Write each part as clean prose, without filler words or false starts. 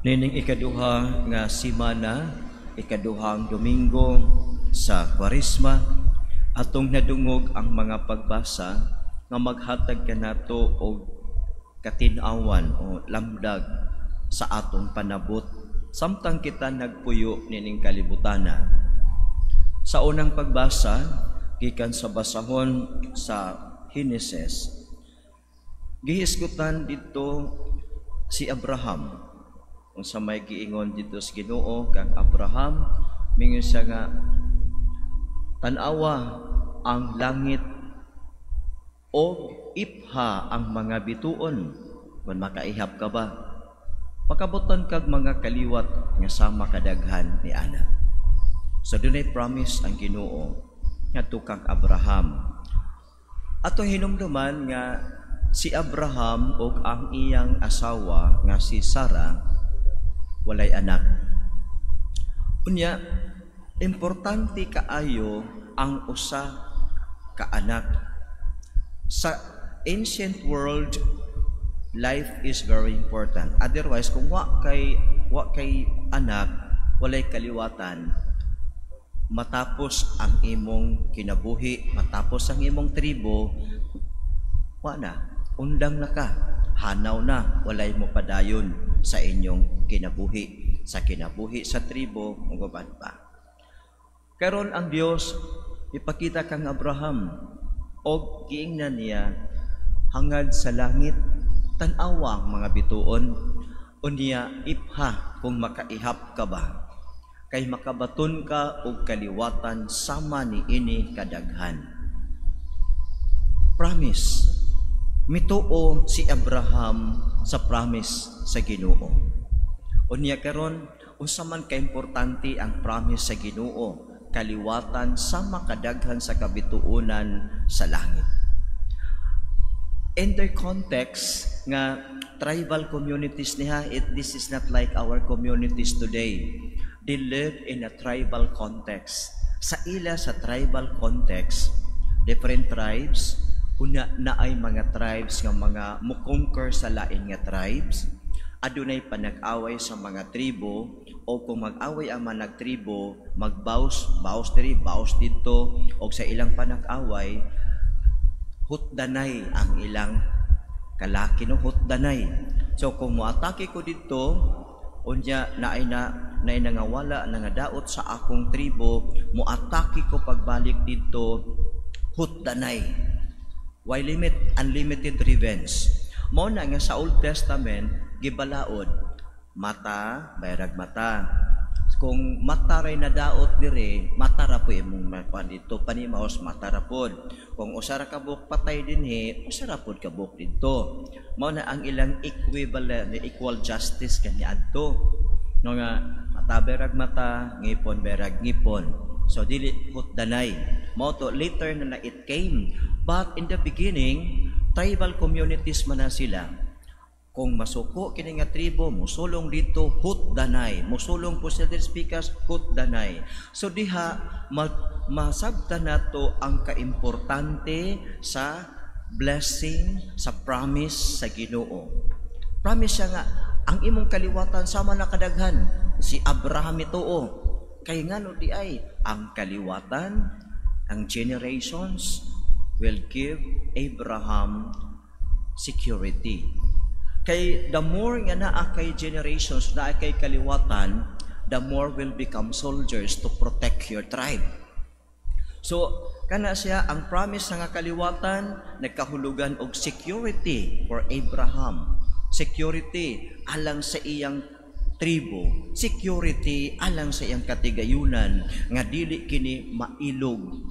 Nining ikaduha nga simana, ikaduhang Domingo sa Kwaresma, atong nadungog ang mga pagbasa nga maghatag kanato og katin-awan o lamdag sa atong panabot samtang kita nagpuyo nining kalibutana. Sa unang pagbasa, gikan sa basahon sa Henesis, gihisgutan didto si Abraham unsa may giingon didto sa Ginoo kang Abraham. Mingon siya nga, "Tan-awa ang langit o ipha ang mga bituon kung makaihap ka ba. Makabutan kag mga kaliwat nga sama kadaghan ni ana." So dunay promise ang Ginoo ngadto kang Abraham. Atong hinumduman nga si Abraham ug ang iyang asawa nga si Sarah walay anak. Unya, importante kaayo ang usa ka anak. Sa ancient world, life is very important. Otherwise, kung wa kay anak, walay kaliwatan, matapos ang imong kinabuhi, matapos ang imong tribo, wa na, undang na ka, hanaw na, walay mo padayon sa inyong kinabuhi, sa kinabuhi sa tribo, ug uban pa. Karon ang Dios ipakita kang Abraham og giingnan niya, "Hangad sa langit, tan-awa ang mga bituon, unya ipha kung makaihap ka ba, kay makabaton ka og kaliwatan sama ni ini kadaghan." Promise. Mituo si Abraham sa promise sa Ginoo. Unya karon, unsa man kaimportante ang promise sa Ginoo, kaliwatan sama kadaghan sa kabituonan sa langit? In their context nga tribal communities niya, this is not like our communities today. They live in a tribal context. Sa ila sa tribal context, different tribes, una naay mga tribes nga mga mo-conquer sa lain nga tribes, adunay panag-away sa mga tribo, o kung mag-away ang mga tribo, magbaws, baws diri, baws didto, og sa ilang panag-away, hutdanay ang ilang kalaki, no, hutdanay. So kung moatake ko didto, unya naay na naay nangawala, nangadaot sa akong tribo, moatake ko pagbalik didto, hutdanay. Why limit? Unlimited revenge. Mao na nga sa Old Testament gibalaod, mata bayrag mata. Kung mata ray nadaot dire, mata ra po imong makuan didto, panimaos mata ra pod. Kung usa ra ka buok patay dinhi, usa ra pod ka buok didto. Mao na ang ilang equivalent, equal justice kaniadto. No nga mata berag mata, ngipon berag ngipon. So dili hutdanay. Mao to later na it came. But in the beginning, tribal communities man na sila. Kung masuko kini nga tribo, musulong didto, hutdanay. Musulong po sila diri pikas, hutdanay. So diha masabtan nato ang kaimportante sa blessing, sa promise sa Ginoo. Promise siya nga ang imong kaliwatan sama na kadaghan. Si Abraham ituo. Kay ngano di ay ang kaliwatan, ang generations will give Abraham security. Kay the more nga naa kay generations, naa kay kaliwatan, the more will become soldiers to protect your tribe. So, kana siya ang promise nga kaliwatan nagkahulugan og security for Abraham. Security alang sa iyang tribo, security alang sa iyang katigayunan nga dili kini mailog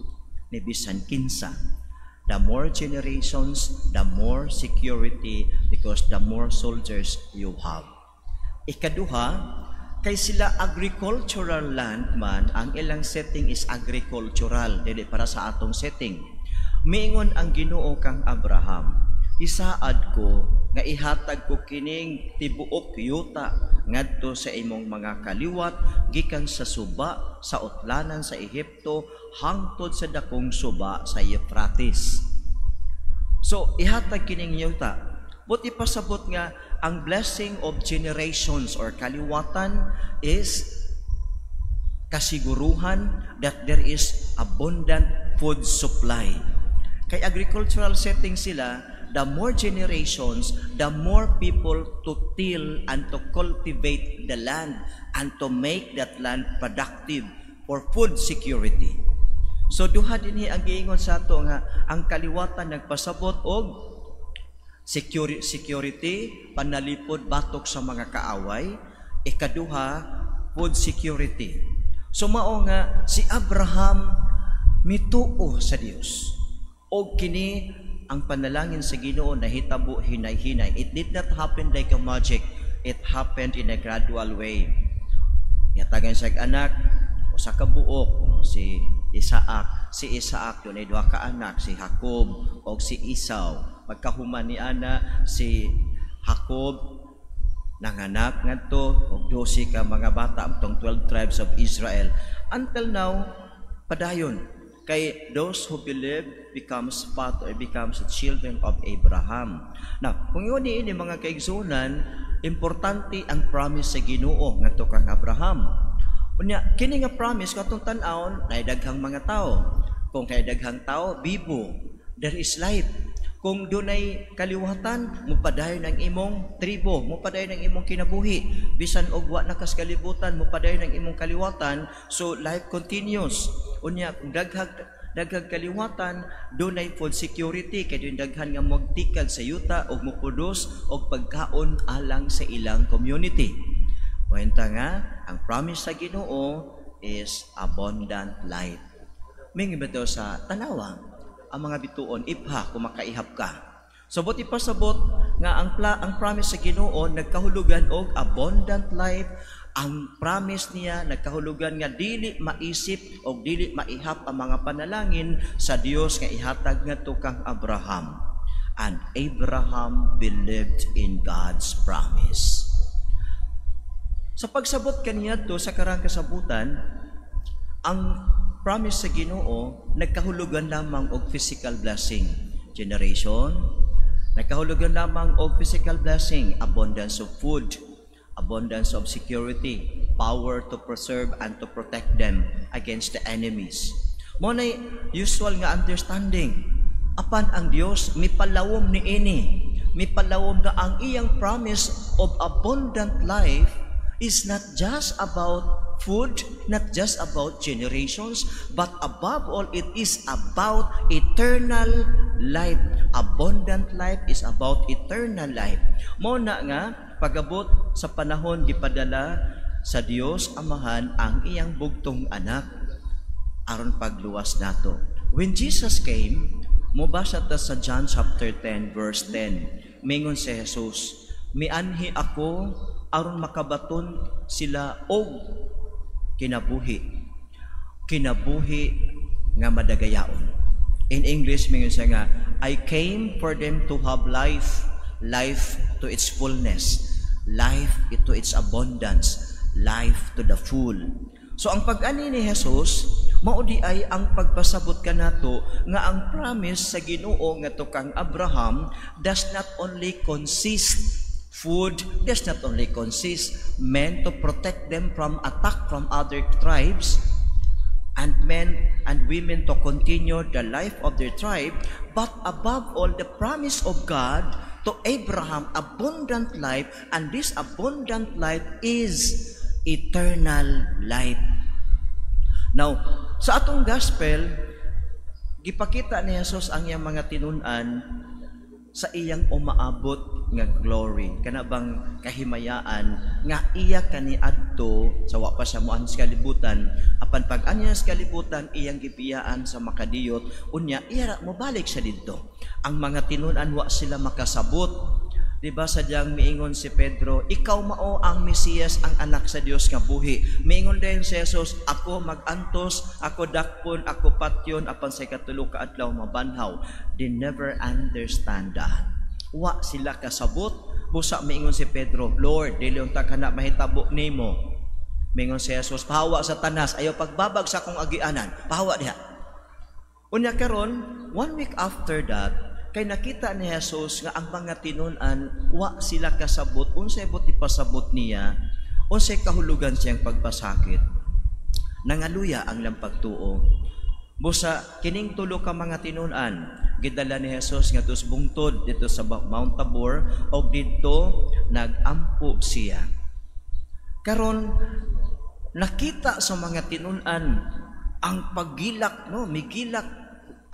ni bisan kinsa. The more generations, the more security because the more soldiers you have. Ikaduha, kay sila agricultural land man, ang ilang setting is agricultural, dili para sa atong setting. Miingon ang Ginoo kang Abraham, "Isaad ko nga ihatag ko kining tibuok yuta ngadto sa imong mga kaliwat gikan sa suba sa utlanan sa Ehipto hangtod sa dakong suba sa Euphrates." So ihatag kining yuta. But ipasabot nga Ang blessing of generations or kaliwatan is kasiguruhan that there is abundant food supply. Kay agricultural setting sila, the more generations, the more people to till and to cultivate the land and to make that land productive for food security. So duha dinhi ang giingon sa ato nga ang kaliwatan nagpasabot og security, panalipod batok sa mga kaaway, ikaduha, food security. So mao nga si Abraham mituo sa Dios. Og kini ang panalangin sa Ginoo nahitabo hinay-hinay. It did not happen like a magic. It happened in a gradual way. Gihatagan siya anak, usa ka buok, no, si Isaac. Si Isaac dunay duha ka anak, si Jacob og si Esau. Pagkahuman ni ana, si Jacob nanganak ngadto og 12 ka mga bata, atong 12 tribes of Israel. Until now, padayon kay those who believe becomes part or becomes the children of Abraham. Now, kung yun ini, mga kaigsunan, importante ang promise sa Ginoo ngadto kang Abraham. Unya, kini nga promise, katong tan-awon, nay daghang mga tao. Kung kay daghang tao, bibo, there is life. Kung dunay kaliwatan, mupadayon ang imong tribo, mupadayon ang imong kinabuhi. Bisan og wa na kas kalibutan, mupadayon ang imong kaliwatan, so life continues. Unya, kung daghag daghang kaliwatan, dunay food security kay dunay daghan nga magtikad sa yuta og moproduce og pagkaon alang sa ilang community. Kwenta nga, ang promise sa Ginoo is abundant life. Mingi ba sa tanawa ang mga bituon, ipha kung makaihap ka. So buot ipasabot nga ang promise sa Ginoo nagkahulugan og abundant life. Ang promise niya nagkahulugan nga dili maisip og dili maihap ang mga panalangin sa Dios nga ihatag ngadto kang Abraham. And Abraham believed in God's promise. Sa pagsabot kaniadto sa karang kasabutan, ang promise sa Ginoo nagkahulugan lamang og physical blessing. Generation, nagkahulugan lamang og physical blessing, abundance of food, abundance of security, power to preserve and to protect them against the enemies. Mao nay usual nga understanding. Apan ang Dios mipalawom ni ini, mipalawom nga ang iyang promise of abundant life is not just about food, not just about generations, but above all, it is about eternal life. Abundant life is about eternal life. Mao na nga, pagabot sa panahon, gipadala sa Dios Amahan ang iyang bugtong anak aron pagluwas nato. When Jesus came, mobasa ta sa John chapter 10 verse 10. Mingon si Jesus, "Mianhi ako aron makabaton sila og kinabuhi. Kinabuhi nga madagayaon." In English, mingon siya nga, "I came for them to have life, life to its fullness, life to its abundance, life to the full." So ang pag-ani ni Jesus, mao di ay ang pagpasabot kanato nga ang promise sa Ginoo ngadto kang Abraham does not only consist food, does not only consist men to protect them from attack from other tribes, and men and women to continue the life of their tribe, but above all, the promise of God to Abraham, abundant life, and this abundant life is eternal life. Now, sa atong gospel, gipakita ni Jesus ang iyang mga tinun-an sa iyang umaabot nga glory, kana bang kahimayaan nga iya kaniadto sa wa pa siya moanhi sa kalibutan. Apan pag anya sa kalibutan, iyang gibiyaan sa makadiyot, unya iya ra mobalik siya didto. Ang mga tinun-an, wa sila makasabot. Di ba sadyang miingon si Pedro, "Ikaw mao ang Mesiyas, ang anak sa Dios nga buhi." Miingon din si Jesus, "Ako magantos, ako dakpon, ako patyon, apan sa ikatulo ka adlaw mabanhaw." They never understand that. Wa sila kasabot. Busa miingon si Pedro, "Lord, dili unta kana mahitabo nimo." Miingon si Jesus, "Pahawa, Satanas, ayaw pagbabag sa akong agianan. Pahawa diha." Unya karon, one week after that, Kay nakita ni Jesus nga ang mga tinun-an wa sila kasabot unsay buot ipasabot niya, unsay kahulugan siyang pagpasakit. Nangaluya ang ilang pagtuo. Busa kining tulo ka mga tinun-an gidala ni Jesus ngadto sa bungtod didto sa Mount Tabor og didto nagampo siya. Karon nakita sa mga tinun-an ang paggilak, no, migilak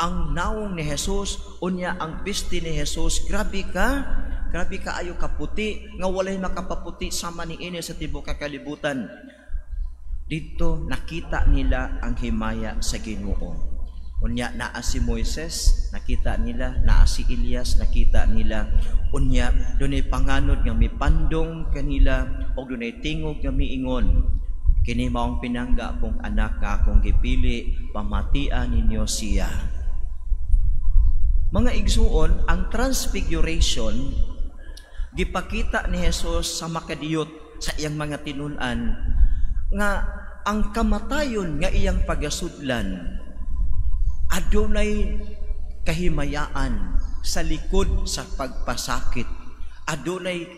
ang nawong ni Jesus, unya ang piste ni Jesus, grabe kaayo kaputi nga walay makapaputi sama niini sa tibuok ka kalibutan. Didto nakita nila ang himaya sa Ginoo. Unya naa si Moises, nakita nila, naa si Elias, nakita nila. Unya dunay panganod nga mipandong kanila og dunay tingog nga miingon, "Kini maong pinangga kong anak nga akong gipili, pamatian ninyo siya." Mga igsuon, ang transfiguration, gipakita ni Jesus sa makadiyot sa iyang mga tinun-an nga ang kamatayon nga iyang pagasudlan adunay kahimayaan sa likod sa pagpasakit, adunay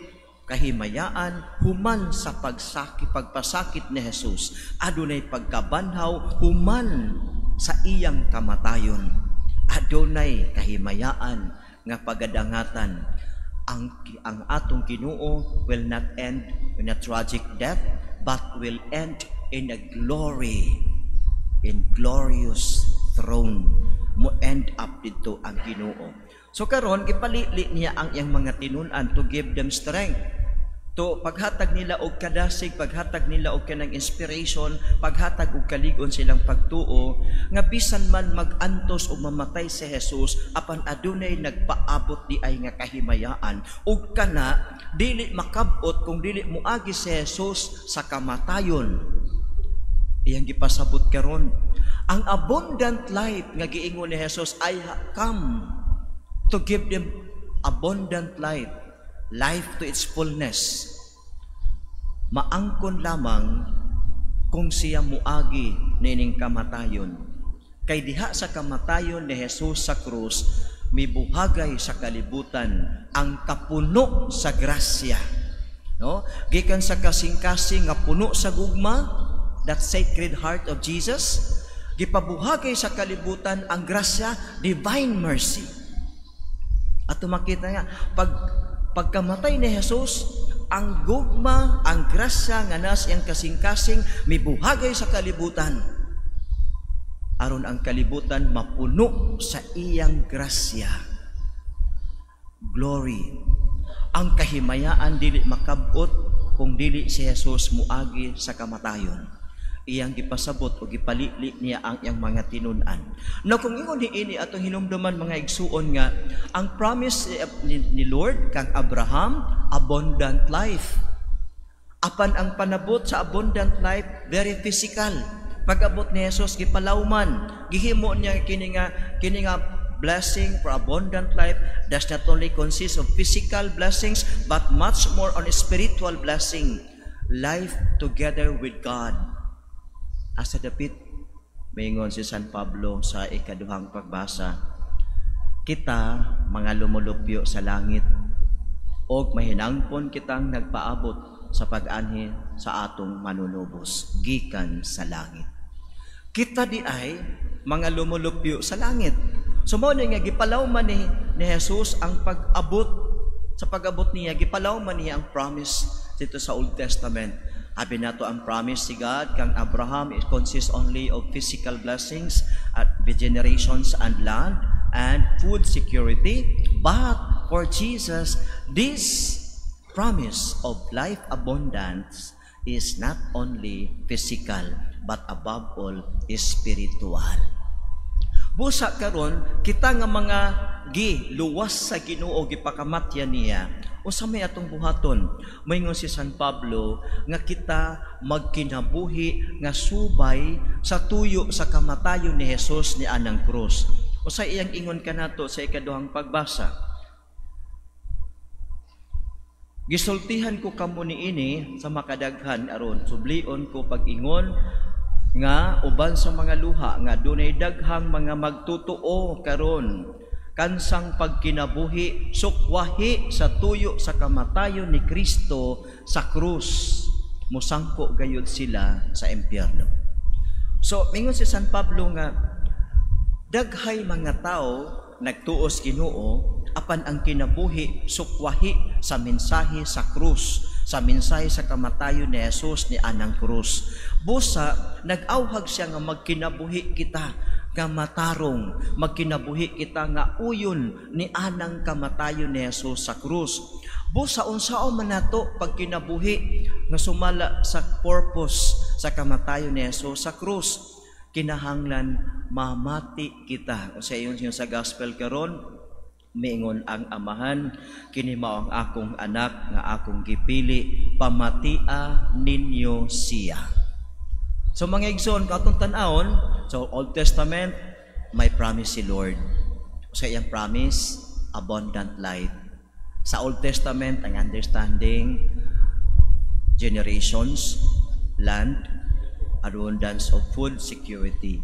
kahimayaan human sa pagpasakit ni Jesus, adunay pagkabanhaw human sa iyang kamatayon, adunay kahimayaan nga pagadangatan. Ang atong Ginoo will not end in a tragic death but will end in a glory, in glorious throne. Mo end up didto ang Ginoo. So karon gipalili niya ang iyang mga tinun-an to give them strength, to paghatag nila og kadasig, paghatag nila og kanang inspiration, paghatag og kalig-on silang pagtuo nga bisan man mag-antos o mamatay si Jesus, apan adunay nagpaabot diay nga kahimayaan, ug kana dili makab-ot kung dili moagi si Jesus sa kamatayon. Iyang gipasabot karon ang abundant life nga giingon ni Jesus, "I come to give them abundant life, life to its fullness." Maangkon lamang kung siya muagi nining kamatayon. Kay diha sa kamatayon ni Jesus sa krus, mibuhagay sa kalibutan ang kapuno sa grasya. No? Gikan sa kasing-kasing nga puno sa gugma, that Sacred Heart of Jesus, gipabuhagay sa kalibutan ang grasya, divine mercy. At makita nga, pagkamatay ni Jesus, ang gugma, ang grasya nga naa sa iyang kasing-kasing mibuhagay sa kalibutan. Aron ang kalibutan mapuno sa iyang grasya. Glory. Ang kahimayaan dili makabot kung dili si Jesus muagi sa kamatayon. Iyang gipasabot o gipalili niya ang iyang mga tinun-an. No, kung ingon ni ini atong hinumduman, mga igsuon, nga ang promise ni Lord kang Abraham, abundant life. Apan ang panabot sa abundant life, very physical. Pag-abot ni Jesus, gipalawman, gihimo niya kini nga blessing for abundant life does not only consist of physical blessings but much more on spiritual blessing, life together with God. Asa dapit maingon si San Pablo sa ikaduhang pagbasa, kita mga lumulupyo sa langit og mahinangpon kitang nagpaabot sa pag-anhi sa atong manunubos gikan sa langit. Kita diay mga lumulupyo sa langit. So mao ni nga gipalawman ni Jesus ang pag-abot, sa pag-abot niya, gipalawman niya ang promise didto sa Old Testament. Abi nato ang promise si God kang Abraham, it consists only of physical blessings at the generations and land and food security. But for Jesus, this promise of life abundance is not only physical but above all is spiritual. Busa karon kita nga mga giluwas sa Ginoo, gipakamatyan niya, unsa may atong buhaton? Moingon si San Pablo nga kita magkinabuhi nga subay sa tuyo sa kamatayon ni Jesus ni anang krus. Usa iyang ingon kanato sa ikaduhang pagbasa? "Gisultihan ko kamo niini sa makadaghan aron sublion ko pag-ingon nga uban sa mga luha nga dunay daghang mga magtutuo karon Kansang pagkinabuhi sukwahi sa tuyo sa kamatayon ni Kristo sa krus, musangko gayud sila sa impyerno. So, mingon si San Pablo nga daghay mga tao nagtuos Ginoo, apan ang kinabuhi sukwahi sa mensahe sa krus, sa mensahe sa kamatayon ni Jesus ni anang krus. Busa nag-awhag siya nga magkinabuhi kita nga matarong, magkinabuhi kita nga uyon ni anang kamatayon ni Jesus sa krus. Busa unsaon man nato pagkinabuhi nga sumala sa purpose sa kamatayon ni Jesus sa krus? Kinahanglan mamati kita. Kung sa iyon sa gospel karon, miingon ang Amahan, "Kini mao ang akong anak nga akong gipili, pamatia ninyo siya." So mga igsoon, katong tan-awon, so Old Testament, may promise si Lord. Sa iyang promise, abundant life. Sa Old Testament, ang understanding, generations, land, abundance of food, security.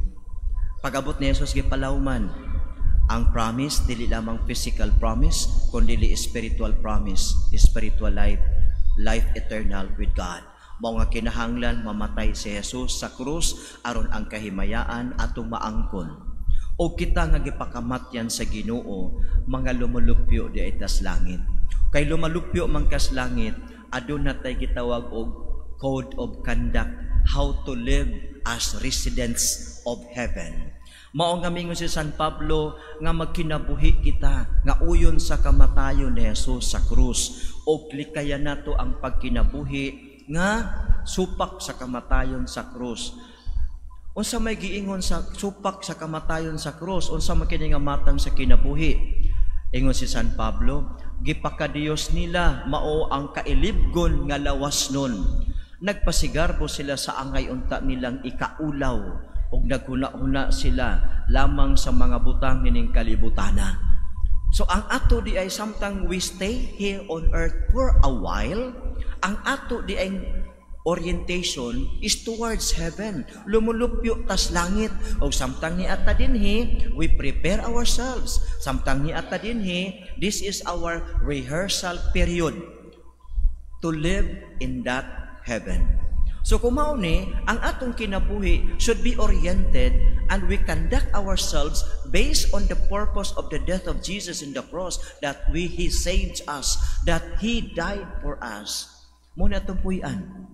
Pag-abot ni Jesus, gipalawman ang promise, dili lamang physical promise, kundi spiritual promise, spiritual life, life eternal with God. Mao nga kinahanglan mamatay si Jesus sa krus aron ang kahimayaan atong maangkon. O kita nga gipakamatyan sa Ginoo, mga lumulupyo di ay tas langit. Kay lumalupyo man kas langit, aduna tay gitawag og code of conduct, how to live as residents of heaven. Mao nga mingon si San Pablo nga magkinabuhi kita nga uyon sa kamatayon ni Jesus sa krus, o likayan nato ang pagkinabuhi nga supak sa kamatayon sa krus. Unsa may giingon sa supak sa kamatayon sa krus? Unsa man kini nga matang sa kinabuhi? Ingon si San Pablo, gipakadiyos nila mao ang kailibgon nga lawas nun. Nagpasigarbo sila sa angay unta nilang ikaulaw, ug naghuna-huna sila lamang sa mga butang nining kalibutana. So ang ato di ay samtang we stay here on earth for a while, ang ato di ay orientation is towards heaven. Lumulupyo tas langit. O samtang ni ata dinhi, we prepare ourselves. Samtang ni ata dinhi, this is our rehearsal period to live in that heaven. So kung mao ni, ang atong kinabuhi should be oriented and we conduct ourselves based on the purpose of the death of Jesus in the cross, that He saved us, that He died for us. Mao na atong puy-an.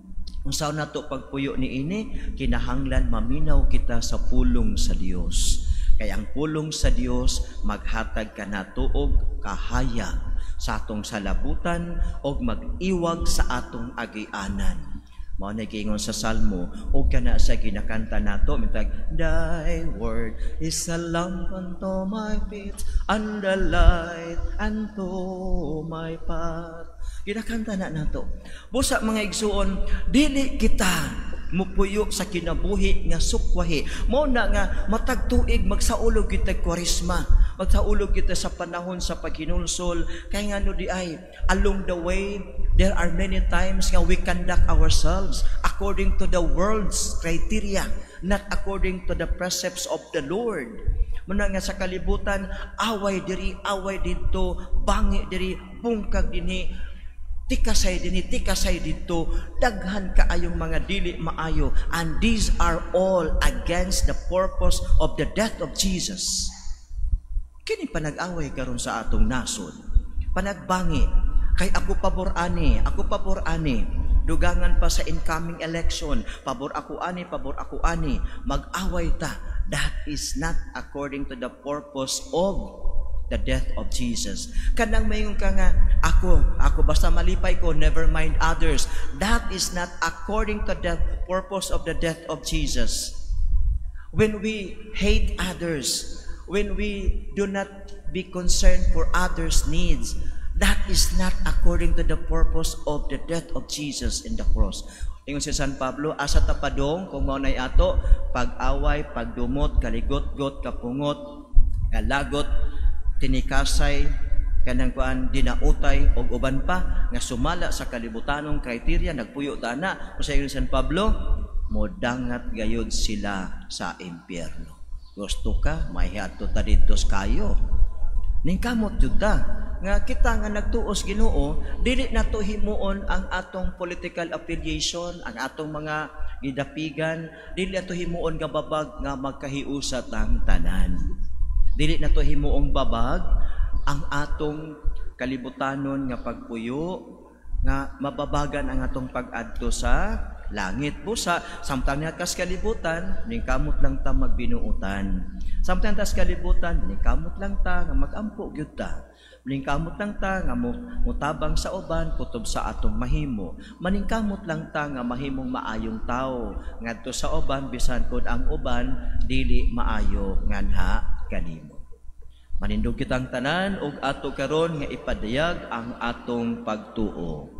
Unsa nato pagpuyo ni ini? Kinahanglan maminaw kita sa pulong sa Dios. Kay ang pulong sa Dios maghatag kanato og kahayag sa atong salabutan og mag-iwag sa atong agianan. Mao na giingon sa Salmo o kana sa ginakanta nato mintag, "Thy word is a lamp unto my feet and a light unto my path." Ginakanta na nato. Busa mga igsuon, dili kita mupuyo sa kinabuhi nga sukwahi. Mao na nga matag tuig magsaulog kita Kwaresma, magsaulog kita sa panahon sa paghinulsol, kay ngano di ay along the way there are many times nga we conduct ourselves according to the world's criteria, not according to the precepts of the Lord. Muna nga sa kalibutan, away diri, away didto, bangi diri, bungkag dinhi, tikasay dinhi, tikasay didto, daghan kaayong mga dili maayo, and these are all against the purpose of the death of Jesus. Kini panag-away karon sa atong nasod. Panagbangi kay ako pabor ani, ako pabor ani. Dugangan pa sa incoming election, pabor ako ani, pabor ako ani, mag-away ta. That is not according to the purpose of the death of Jesus. Kanang mayon ka nga, ako, ako basta malipay ko, never mind others. That is not according to the purpose of the death of Jesus. When we hate others, when we do not be concerned for others' needs, that is not according to the purpose of the death of Jesus in the cross. Ingon si San Pablo, asa ta padong kung mao nay ato pag-away, pagdumot, kaligot-got, kapungot, kalagot, tinikasay, kanang kuan, dinautay og uban pa nga sumala sa kalibutanong criteria, nagpuyo ta na. Kung sa ingon San Pablo, modangat gayud sila sa impyerno. Gusto ka, mahiadto ta didto kayo. Ningkamot jud ta nga kita nga nagtuos Ginoo, dili nato himuon ang atong political affiliation, ang atong mga gidapigan, dili nato himuon nga babag nga magkahiusa tang tanan. Dili nato himuong babag ang atong kalibutanon nga pagpuyo nga mababagan ang atong pag-adto sa langit. Busa, samtang niya kas kalibutan, ningkamot lang ta magbinuutan. Samtang tas kalibutan, ningkamot lang ta nga magampo gyud ta. Maningkamot lang ta nga mutabang sa uban kutob sa atong mahimo. Maningkamot lang ta nga mahimong maayong tao ngadto sa uban, bisan kon ang uban dili maayo nganha kanimo. Manindog kitang tanan ug ato karon nga ipadayag ang atong pagtuo.